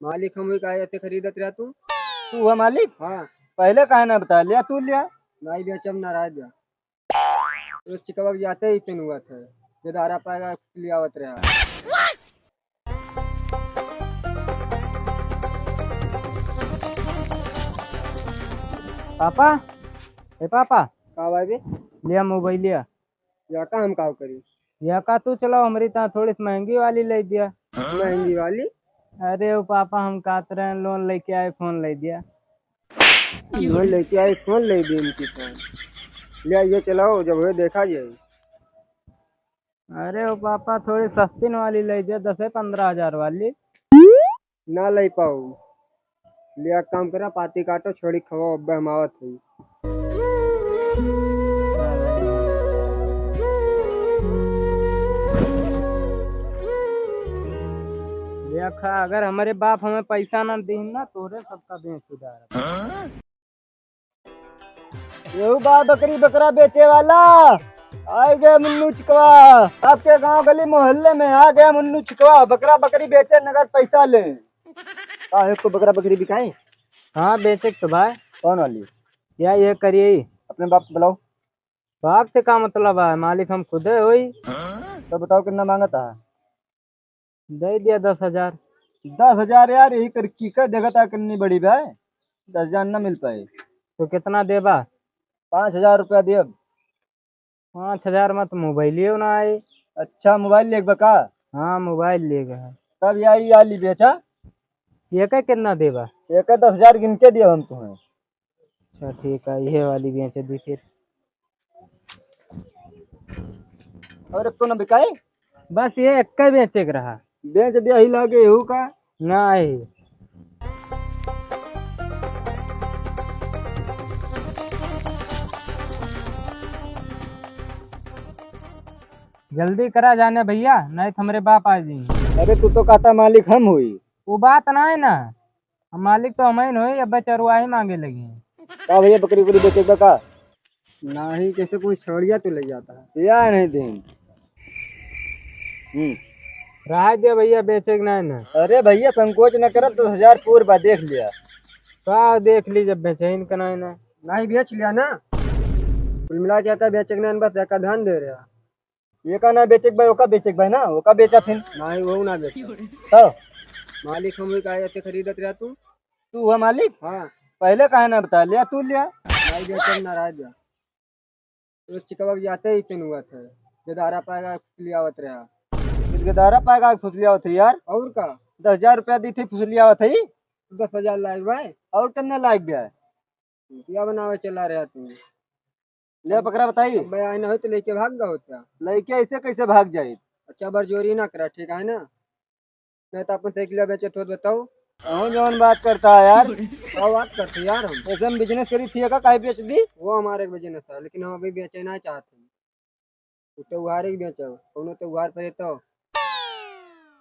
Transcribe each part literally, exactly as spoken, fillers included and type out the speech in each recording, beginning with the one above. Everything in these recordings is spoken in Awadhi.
मालिक हम हुई, काहे ऐसे खरीदत रहा तू? तू हुआ मालिक? हाँ। पहले काहे ना बताया, लिया तू लिया। नाहीं बेचब ना, रह जा। तो चिकवा के जाते ही तेन हुआ था, गदारा पाएगा लियावत रहा। पापा, ए पापा। का भाई बे? लिया मोबाइल लिया। या का हम काव करी? या का तू चलाओ, हमरी ता थोड़ी सी महंगी वाली ले दिया। महंगी वाली? अरे ओ पापा, हम कहत रहे लोन लेके आए, फोन ले दिया। लोन लेके आए, फोन ले दिया इनकी फोन। ले ये चलाओ, जब हुए देखा जाए। अरे ओ पापा, थोड़ी सस्तीन वाली ले दिया, दस पन्द्रह हजार वाली। ना ले पाऊ। लिया काम करा, पाती काटो, छोड़ी खवाओ, अब्बे हम आवत हई। देखा, अगर हमरे बाप हमें पैसा ना दीन ना, तोरे सबका बेच उधार। यहू बा बकरी बकरा बेचे वाला, आइ गया मुन्नू चिकवा। आपके गांव गली मोहल्ले में आ गया मुन्नू चिकवा, बकरा बकरी बेचे, नगद पैसा ले। का है, को बकरा बकरी बिकाई? हाँ, बेचे के तो भाई। कौन वाली? या ये करिए। अपने बाप से बुलाओ। बाप से का मतलब है, मालिक हम खुदे होई। तो बताओ कितना मांगत है? दे दिया दस हजार। दस हजार यार, यही कर की का देखा था कितनी बड़ी बा, दस हजार ना मिल पाए। तो कितना देबा? पाँच हजार रुपया देब। पाँच हजार में तो मोबाइलियो ना आई। अच्छा, मोबाइल लेके बा का? हाँ, मोबाइल लेके है। तब यार, ये वाली बेचा। ये का कितना देबा? ये का दस हजार गिन के दिया हम तुम्हें। अच्छा, ठीक है, ये वाली बेच दी फिर। और एक तो ना बिकाए? बस ये एक का बेचे के रहा। बेच दिया ही लागे हूँ का? नहीं। जल्दी करा जाने भैया, नहीं तो हमरे बाप आ जाएंगे। अरे तू तो कहता मालिक हम हुई। वो बात ना है ना, अब मालिक तो हमइन होई, अब्बे चरवाही मांगे लगी। का भैया, बकरी उकरी बेचे बा का? नाही, कैसे कोई छौड़िया तो ले जाता है। या नहीं दें। हम्म। रहा दे भैया, बेचे के नाही ना। अरे भैया, संकोच न करत, दस हजार पूर बा, देख लिया। का देख ली, जब बेचे ही इनका नाही ना। नाही, बेच लिया ना। कुल मिला के एका बेचे के नाही, बस एका ध्यान दे रहा। एका ना बेचे के भाई, ओका बेचे के भाई ना, ओका बेचा फिर। नाही, वो ना बेचा। तो? मालिक हम ही काहे ऐसे खरीदत रहा तू? तू हुआ मालिक? हाँ। पहले काहे ना बता लिया, तू लिया। नाही बेचा, नाराज जा। तो चिकवा के जाते ही तेन हुआ था, गदारा पाएगा फुसलियावत रहा। फिर गदारा पाएगा फुसलियावत है यार। और का? दस हजार रुपया दी थी, फुसलियावत है। दस हजार लायक भाई। और कितना लायक भी है? रुपया बनावे चला रहा तू। ले बकरा बताई। अब भाई आए ना हो तो लेके भाग गया होता। लेके ऐसे कैसे भाग जाए? अच्छा, बरजोरी ना करा, ठीक है ना? नहीं तो अपन साइकिल बेचे ठोत बताओ। कौन जौन बात करता है यार? का बात करते यार हम? ऐसे हम बिजनेस करी थी का, काहे बेच दी? वो हमारे एक बिजनेस है, लेकिन हम अभी बेचे ना चाहते हैं। वो त्योहार ही बेचो, कौनो त्योहार पर तो।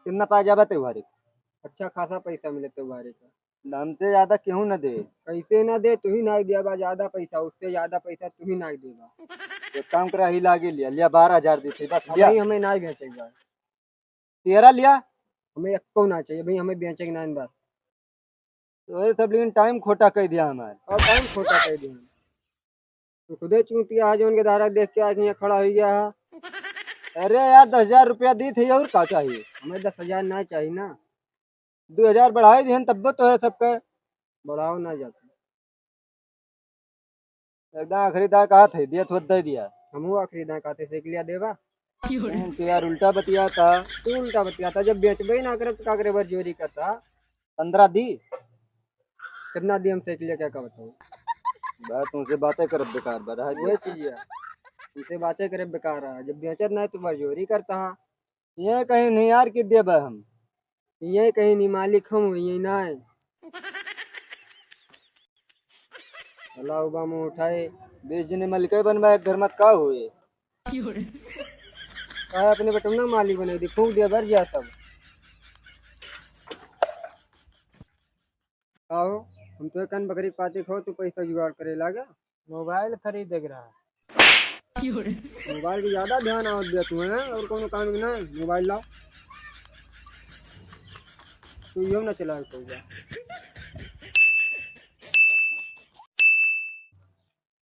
कितना पा जाबा त्योहार? अच्छा खासा पैसा मिले त्योहार का। हमसे ज्यादा केहू न दे। कैसे ना दे, तू ही ना देबा ज्यादा पैसा, उससे ज्यादा पैसा तू ही ना देबा। एक काम करा, ही लागे लिया, लिया बारह हजार दी थी, बस अब लिया। भाई हमें ना बेचेगा। तेरा लिया? हमें एको ना चाहिए भाई, हमें बेचे के ना बस। तो ये सब लेकिन टाइम खोटा कर दिया हमारे। और टाइम खोटा कर दिया। तो खुदे चूतिया है, जो उनके धारा देख के आके यहाँ खड़ा हो गया है। अरे यार, दस हजार रुपया दी थी, और का चाहिए? हमें दस हजार ना चाहिए ना। दो हजार बढ़ाई दिहन, तब तो है सबका। बढ़ाओ ना जाता। एकदम आखिरी दाँय कहा थे, दिया तो दे दिया। हमहू आखिरी दाँय कहा थे, साइकिलिया देबा? तुम तो यार उल्टा बतियाता। तू उल्टा बतियाता, जब बेचबे ही ना करे तो का करे, बरजोरी करता। पन्द्रह दी। कितना दी हम साइकिलिया, क्या का बताऊँ? बस तुमसे बातें करब बेकार बा, रह वही दे। चीज है। तुमसे बातें करे बेकार है, जब बेचत ना है तो बरजोरी करता है। ये कहीं नहीं यार कि देबे हम। ये कहीं नहीं मालिक हम, ये ना है। अल्लाह उबा मुँह उठाए। बीस जने मलिक बनबा एक घर मत का हुए। का अपने बेटम ना मालिक बने दी, फूंक दिया बर गया सब। आओ, हम तो कन बकरी के पाती खाओ, तू पैसा जुगाड़ करे लागा। मोबाइल खरीदे के रहा। मोबाइल के ज्यादा ध्यान आवत दिया तू, हैं? और कोनो काम के ना, मोबाइल लाओ। तू यो ना चला पउबा।